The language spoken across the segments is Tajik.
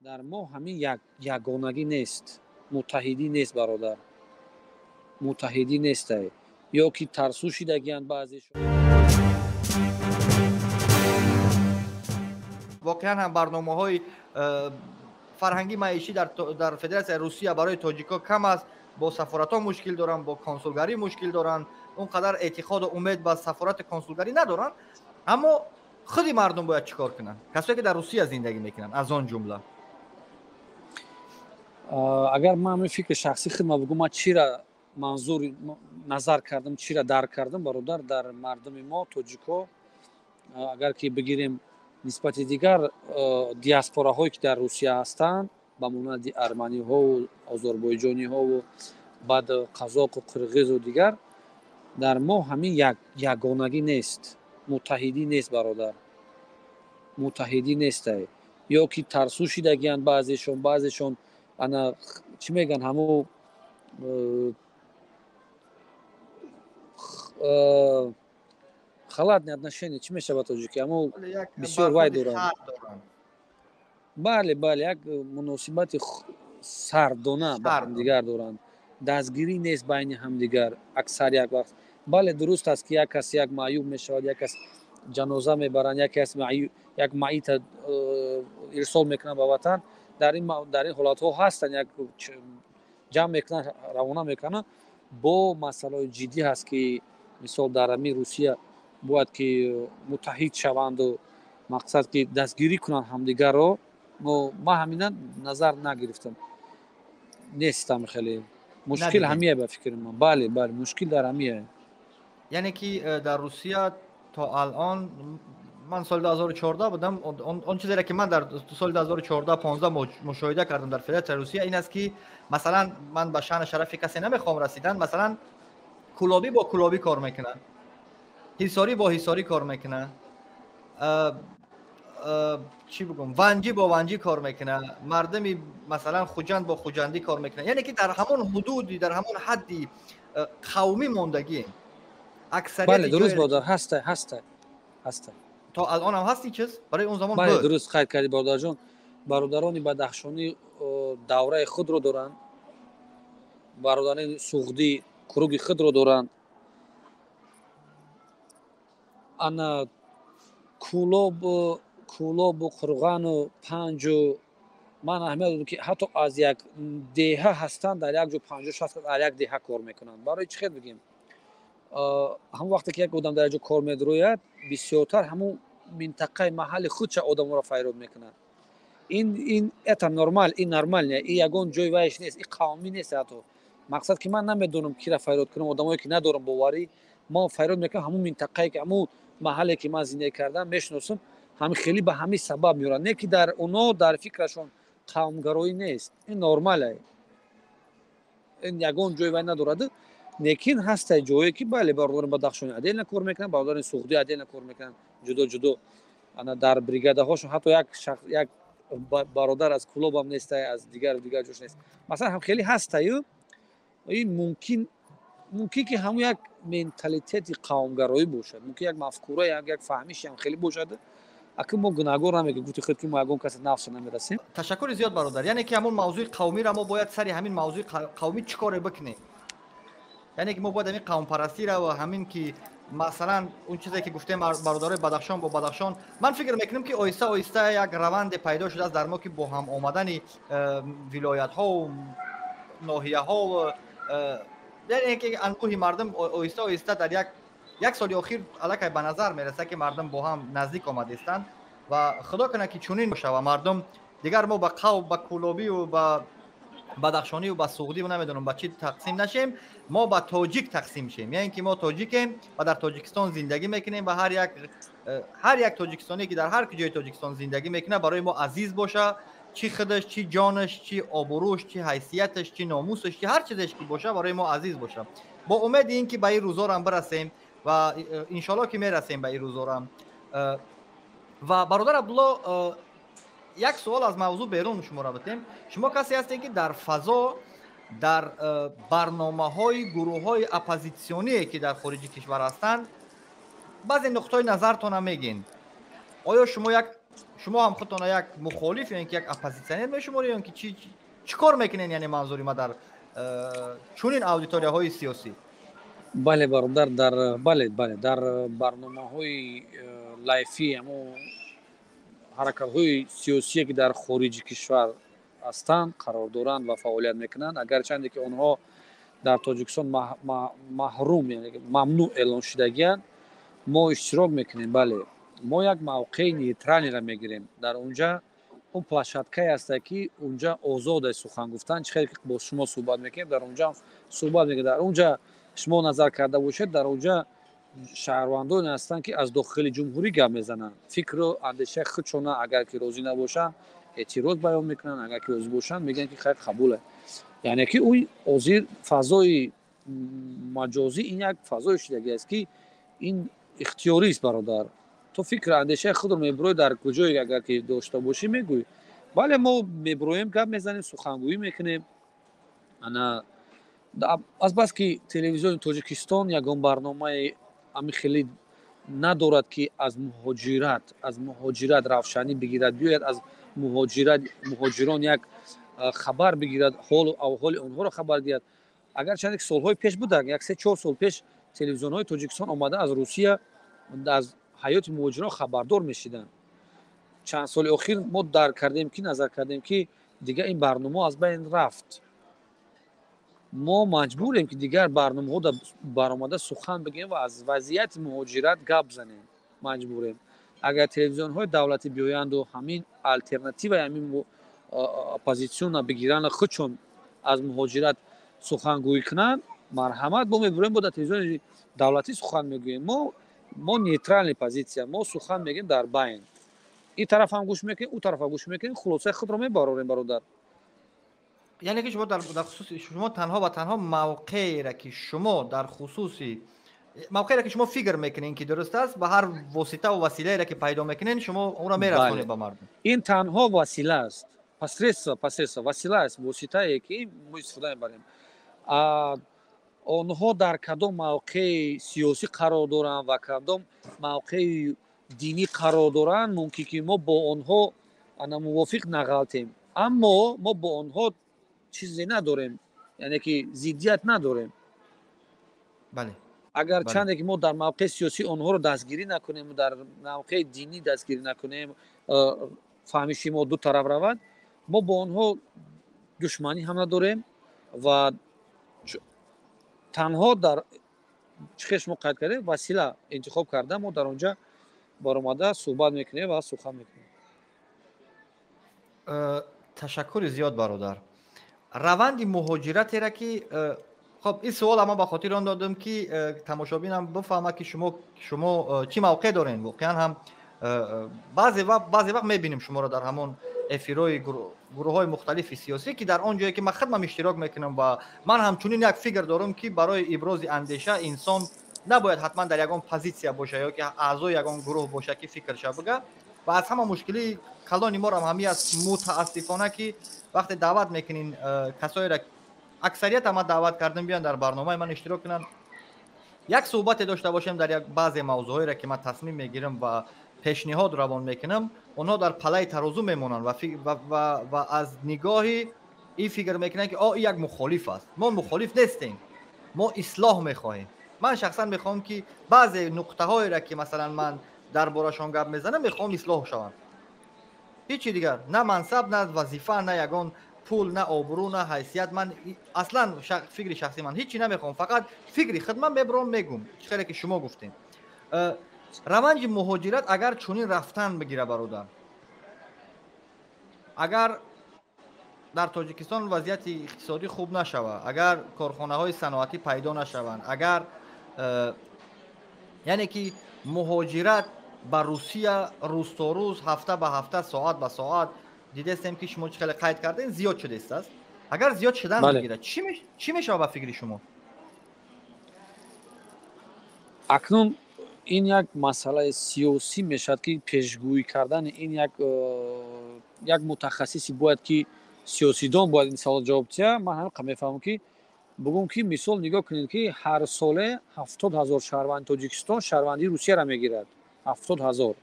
Дар мо ҳамин ягонагӣ нест, муттаҳидӣ нест, бародар, муттаҳидӣ нестай, ё ки тарсу шидагиянд баъзешон. Воқеан ҳам барномаҳои фарҳангӣ, маишӣ дар Федератсияи Русия барои тоҷикҳо кам аст. Бо сафоратҳо мушкил доранд, бо консулгарӣ мушкил доранд, он қадар эътиқоду умед ба сафорату консулгарӣ надоранд. Аммо худи мардум бояд чӣ кор кунанд, касое ки дар Русия зиндагӣ мекунанд, аз он ҷумла? Агар ман ҳамин фикри шахсӣ хидмат бигӯм, ман чира манзур назар кардам, чира дарк кардам, бародар, дар мардуми мо тоҷикҳо, агар ки бигирем нисбати дигар диаспораҳое ки дар Русия ҳастанд, ба монанди арманиҳову озарбойҷониҳову баъд қазоқу қирғизу дигар, дар мо ҳамин ягонагӣ нест, муттаҳидӣ нест, бародар, муттаҳидӣ нестай, ё ки тарсу шидагиянд баъзешон, баъзешон ана чӣ мегӯянд, ҳамун халатное отношение, чӣ мешавад тоҷикӣ, ҳамун бисёр вай доранд. Бале, бале, як муносибати сардона ба ҳамдигар доранд, дастгирӣ нест байни ҳамдигар аксар як вақт. Бале, дуруст аст, ки як кас як маъюб мешавад, як кас ҷаноза мебаранд, як кас як маита ирсол мекунанд ба ватан, дар ин ҳолатҳо ҳастанд, як ҷамъ мекунанд, равона мекунанд. Бо масъалаҳои ҷиддӣ ҳаст, ки мисол дар ҳамин Русия бояд ки муттаҳид шаванду мақсад ки дастгирӣ кунанд ҳамдигарро. Ман ҳамина назар нагирифтам, нестам, хеле мушкил ҳамия ба фикри ман. Бале, бале, мушкил дар ҳамия. Яъне ки дар Русия то алон, ман соли 2014 будам, он чизере ки ман дар соли 2014-15 мушоҳида кардам дар Федератсияи Русия ин аст, ки масалан ман ба шаъну шарафи касе намехоҳам расидан, масалан кулобӣ бо кулобӣ кор мекунад, ҳисорӣ бо ҳисорӣ кор мекунад, чӣ бигӯм, ванҷӣ бо ванҷӣ кор мекунад, мардуми масалан Хуҷанд бо хуҷандӣ кор мекунад. Яъне ки дар ҳамон ҳудуди, дар ҳамон ҳадди қавмӣ мондагӣ аксарияти. Бале, дуруст, бародар, ҳаста, ҳаста, ҳаста. То алон ҳам ҳаст ин чиз? Барои он замон. Бале, дуруст қайд кардӣ, бародарҷон. Бародарони бадахшонӣ давраи худро доранд, бародарони суғдӣ круги худро доранд, ана Кӯлобу Қурғану Панҷу, ман аҳамият додам, ки ҳатто аз як деҳа ҳастанд, дар як ҷо 50-60 дар як деҳа кор мекунанд. Барои чӣ хел бигем, ҳамон вақте ки як одам дар як ҷо кор медрояд, бисёртар ҳамун минтақаи маҳалли худша одаморо файрод мекунад. Ин это нормал, ин нормал, ин ягон ҷои вайш нест, ин қавмӣ нест ҳатто. Мақсад ки ман намедонам кира файрод кунам, одамое ки надорам боварӣ, ман файрод мекунам ҳамун минтақае ки ҳамун маҳалле ки ман зиндагӣ кардам мешиносам, ҳамин хеле ба ҳамин сабаб меоранд. Не ки дар оно дар фикрашон қавмгароӣ нест, ин нормале, ин ягон ҷои вай надорад. Лекин ҳастай ҷое ки бале, бародарони бадахшонӣ отдельно кор мекунанд, бародарони суғдӣ отдельно кор мекунанд, ҷудо ҷудо, ана дар бригадаҳошон ҳатто як шахс, як бародар аз Кӯлобам нестай, аз дигару дигар ҷош нест. Масалан, ҳам хеле ҳастаю ин мумкин ки ҳамун як менталитети қавмгароӣ бошад, мумкин як мафкура, як фаҳмиши ҳам хеле бошад. Аки мо гунаҳгор намегӯем, гуфти худ ки мо ягон касе нафса намерасем. Ташаккури зиёд, бародар. Яъне ки ҳамон мавзӯи қавмиро мо бояд сари ҳамин мавзӯи қавмӣ чӣ коре бикунем? Яъне ки мо бояд ҳамин қавмпарастиро ва ҳамин ки масалан он чизе ки гуфтем, бародарои Бадахшон бо Бадахшон, ман фикр мекунам, ки оҳиста оҳиста як раванде пайдо шудааст дар мо, ки бо ҳам омадани вилоятҳову ноҳияҳову, яъне ки анбӯҳи мардум оҳиста оҳиста дар як соли охир аллакай ба назар мерасад, ки мардум бо ҳам наздик омадистанд ва худо кунад, ки чунин шава. Мардум дигар мо ба қавм, ба кӯлобию ба бадахшонию ба суғдию намедонам ба чӣ тақсим нашем, мо ба тоҷик тақсим шем, яъне ки мо тоҷикем ва дар Тоҷикистон зиндагӣ мекунем ва ҳар як тоҷикистоние ки дар ҳар куҷои Тоҷикистон зиндагӣ мекунад, барои мо азиз боша, чӣ худаш, чӣ ҷонаш, чӣ обрӯш, чӣ ҳайсияташ, чӣ номусаш, чӣ ҳар чизеш ки боша, барои мо азиз боша. Бо умеди ин ки ба ин рӯзорам бирасем ва иншоалло ки мерасем ба ин рӯзорам. Ва бародар Абдулло, як суол аз мавзӯъ берун шуморо битем. Шумо касе ҳастед, ки дар фазо, дар барномаҳои гурӯҳҳои оппозитсионие, ки дар хориҷи кишвар ҳастанд, баъзе нуқтаи назартона мегӯед. Оё шумо як Шумо ҳам худтона як мухолиф ё ин ки як оппозитсионер мешуморед, ё ин ки чӣ кор мекунед, яъне манзури ма дар чунин аудиторияҳои сиёсӣ? Бале, бародар, дар бале, бале, дар барномаҳои лайфӣ ҳамо ҳаракатҳои сиёсие, ки дар хориҷи кишвар ҳастанд, қарор доранд ва фаъолият мекунанд, агарчанде ки онҳо дар Тоҷикистон маҳрум, мамнӯъ эълон шудагианд, мо иштирок мекунем. Бале, мо як мавқеи нейтралиро мегирем. Дар унҷа он площадкае ҳаста, ки унҷа озод аст сухан гуфтан. Чӣ хеле ки бо шумо суҳбат мекунем, дар унҷа суҳбат мекунем. Дар унҷа шумо назар карда бошед, дар унҷа шаҳрвандоне ҳастанд, ки аз дохили ҷумҳурӣ гап мезананд, фикру андешаи худшона, агар ки розӣ набошанд, эътироз баён мекунанд, агар ки розӣ бошанд, мегӯянд, ки хайр, қабуле. Яъне ки ӯ ҳозир фазои маҷозӣ ин як фазои шудагӣ аст, ки ин ихтиёрист, бародар. Ту фикру андешаи худро мебуроӣ, дар куҷое агар ки дошта бошӣ, мегӯӣ. Бале, мо мебуроем, гап мезанем, сухангӯӣ мекунем. Ана азбаски телевизиони Тоҷикистон ягон барномаи ҳамин хеле надорад, ки аз муҳоҷират равшанӣ бигирад, биёяд, аз муҳоҷират муҳоҷирон як хабар бигирад, ҳолу авҳоли онҳоро хабар диҳад. Агарчанде ки солҳои пеш буданд, як 3-4 сол пеш телевизионҳои Тоҷикистон омада, аз Русия, аз ҳаёти муҳоҷирон хабардор мешиданд. Чанд соли охир мо дарк кардем, ки назар кардем, ки дигар ин барномаҳо аз байн рафт. Мо маҷбурем, ки дигар барномаҳо баромада сухан бигӯем ва аз вазъияти муҳоҷират гап занем. Маҷбурем. Агар телевизионҳои давлатӣ биёянду ҳамин алтернативаи ҳамин оппозитсиона бигиранд, худшон аз муҳоҷират сухангӯӣ кунанд, марҳамат, мо мебурем, бо дар телевизиони давлатӣ сухан мегӯем. Мо нейтральный позиция, мо сухан мегӯем дар байн. Ин тараф ҳам гӯш мекунем, ӯ тараф ҳам гӯш мекунем, хулосаи худро мебарорем, бародар. Яъне ки шумо дар хусуси шумо танҳо ва танҳо мавқееро, ки шумо дар хусуси мавқееро, ки шумо фикр мекунед, ки дуруст аст, ба ҳар воситаву василаеро, ки пайдо мекунед, шумо онро мерасонед ба мардум. Ин танҳо васила аст, посредство, васила аст, воситае, ки мо истифода мебарем. Онҳо дар кадом мавқеи сиёсӣ қарор доранд ва кадом мавқеи динӣ қарор доранд, мумкин ки мо бо онҳо ана мувофиқ нағалтем, аммо мо бо онҳо чизе надорем, яъне ки зиддият надорем. Агар чанде ки мо дар мавқеи сиёсӣ онҳоро дастгирӣ накунем, дар мавқеи динӣ дастгирӣ накунем, фаҳмиши мо ду тараф равад, мо бо онҳо душманӣ ҳам надорем. Ва танҳо дар чӣ хел шумо қайд кардем, васила интихоб карда, мо дар он ҷа баромада суҳбат мекунем ва сухан мекунем. Ташаккури зиёд, бародар. Раванди муҳоҷиратера ки хоб, ин суола ман ба хотири он додам, ки тамошобинам бифаҳмад, ки шумо чӣ мавқеъ дорем. Воқеан ҳам баъзе вақт мебинем шуморо дар ҳамон эфирҳои гурӯҳҳои мухталифи сиёсӣ, ки дар он ҷое ки ман худмам иштирок мекунам. Ва ман ҳамчунин як фикр дорам, ки барои ибрози андеша инсон набояд ҳатман дар ягон позитсия боша ё ки аъзои ягон гурӯҳ боша, ки фикрша бига. Ва аз ҳама мушкилии калони морам ҳамин аст, мутаассифона, ки вақте даъват мекунин касоеро, аксарията ман даъват кардам, биён дар барномаи ман иштирок кунанд, як суҳбате дошта бошем дар як баъзе мавзӯъҳоеро, ки ман тасмим мегирам ва пешниҳод равон мекунам, онҳо дар палаи тарозу мемонанд ва аз нигоҳи ин фикр мекунанд, ки о, ин як мухолиф аст. Мо мухолиф нестем, мо ислоҳ мехоҳем. Ман шахсан мехоҳам, ки баъзе нуқтаҳоеро, ки масалан ман дар борашон гап мезанам, мехоҳам ислоҳ шаванд. Ҳечи дигар, на мансаб, на вазифа, на ягон пул, на обрӯ, на ҳайсият. Ман аслан, фикри шахсии ман, ҳечи намехоҳам, фақат фикри худ ман мебурам, мегум, чӣ хеле ки шумо гуфтем. Раванди муҳоҷират агар чунин рафтан бигира, бародар, агар дар Тоҷикистон вазъияти иқтисодӣ хуб нашавад, агар корхонаҳои саноатӣ пайдо нашаванд, агар яъне ки муҳоҷират ба Русия рӯз то рӯз, ҳафта ба ҳафта, соат ба соат, дидестем, ки шумо чӣ хеле қайд кардем, зиёд шудааст, агар зиёд шудан бигирад, чӣ мешавад ба фикри шумо? Акнун ин як масъалаи сиёсӣ мешавад, ки пешгӯӣ кардани ин як мутахассиси бояд, ки сиёсидон бояд ин савол ҷавоб диҳад. Ман ҳамин мефаҳмам, ки бугум, ки мисол нигоҳ кунед, ки ҳар соле 70 000 шаҳрванди Тоҷикистон шаҳрвандии Русияро мегирад. 70 000.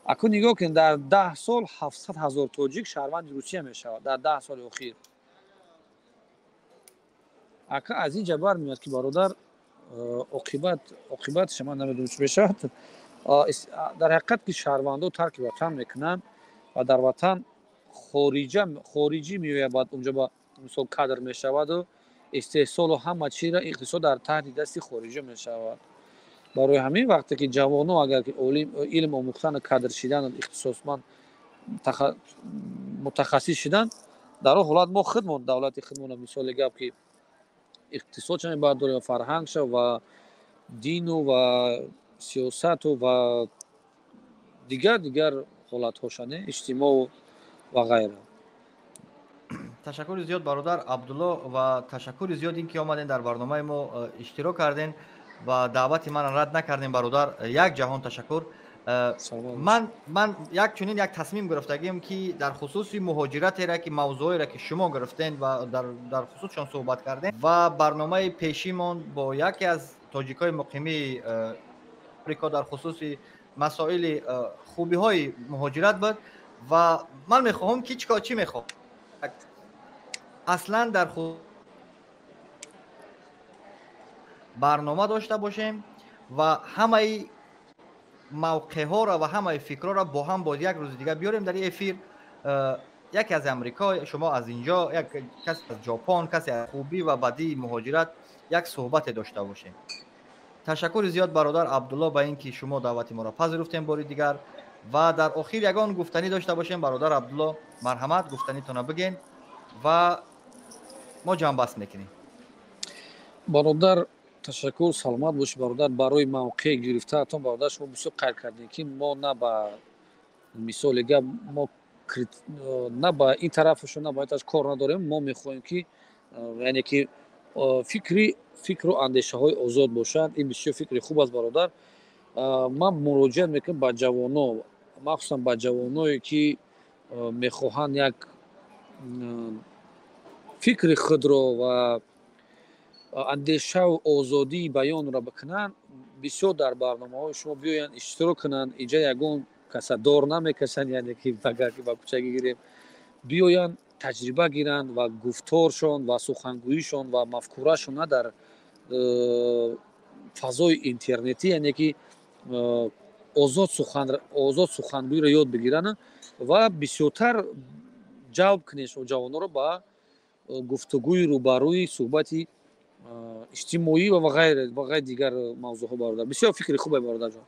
Акун нигоҳ кунед, дар 10 сол 700 000 тоҷик шаҳрванди Русия мешавад дар 10 соли охир. Ака, аз ин ҷа бармеояд, ки, бародар, оқибатша ман намедонам, чӣ мешавад. Дар ҳақиқат, ки шаҳрвандо тарки ватан мекунанд ва дар ватан хориҷа, хориҷӣ меояд, баъд унҷо ба мисол кадр мешаваду истеҳсолу ҳама чиро, иқтисод дар таҳти дасти хориҷа мешавад. Барои ҳамин, вақте ки ҷавоно агар ки илм омӯхтану кадр шидану ихтисосманд, мутахассис шидан, дар он ҳолат мо худмон давлати худмона, мисоли гап, ки иқтисодша мебардорем, фарҳангша ва дину ва сиёсату ва дигар ҳолатҳоша, не, иҷтимоу ва ғайра. Ташаккури зиёд, бародар Абдулло, ва ташаккури зиёд, ин ки омадем, дар барномаи мо иштирок кардем ва даъвати мана рад накардем. Бародар, як ҷаҳон ташаккур. Ман як чунин як тасмим гирифтагим, ки дар хусуси муҳоҷиратера, ки мавзӯъеро, ки шумо гирифтем ва дар хусусшон суҳбат кардем, ва барномаи пешимон бо яке аз тоҷикҳои муқимии Амрико дар хусуси масоили хубиҳои муҳоҷират буд. Ва ман мехоҳам ки чикор, чӣ мехоҳам аслан, дар барнома дошта бошем ва ҳамаи мавқеъҳоро ва ҳамаи фикрҳоро бо ҳам боз як рӯзи дигар биёрем дар эфир. Яке аз Амрико, шумо аз инҷо, як касе аз Ҷопон, касе аз хубӣ ва бадии муҳоҷират як суҳбате дошта бошем. Ташаккури зиёд, бародар Абдулло, ба ин ки шумо даъвати моро пазируфтем бори дигар. Ва дар охир ягон гуфтанӣ дошта бошем, бародар Абдулло, марҳамат, гуфтанитона биген ва мо ҷамъбаст мекунем. Бародар, ташаккур, саломат бошӣ, бародар, барои мавқеъ гирифтаатон. Бародар, шумо бисёр қайд кардем, ки мо на ба мисоли гап, мо на ба ин тарафашу, на ба ин тараф кор надорем. Мо мехоҳем, ки, яъне ки, фикри фикру андешаҳои озод бошад. Ин бисёр фикри хуб аст, бародар. Ман муроҷиат мекунам ба ҷавоно, махсусан ба ҷавоное, ки мехоҳанд як фикри худро ва андешаву озодии баёнро бикунанд, бисёр дар барномаҳои шумо биёянд, иштирок кунанд. Инҷа ягон каса дор намекашанд, яъне ки агар ки ба кӯчагӣ гирем, биёянд, таҷриба гиранд ва гуфторшон ва сухангӯишон ва мафкурашона дар фазои интернетӣ, яъне ки озод сухан, озод сухангӯиро ёд бигиранд ва бисёртар ҷалб кунед шумо ҷавононро ба гуфтугӯи рӯбарӯи суҳбати иҷтимоӣ ва ғайра ва ғайр дигар мавзӯъҳо. Бародар, бисёр фикри хубе, бародарҷон.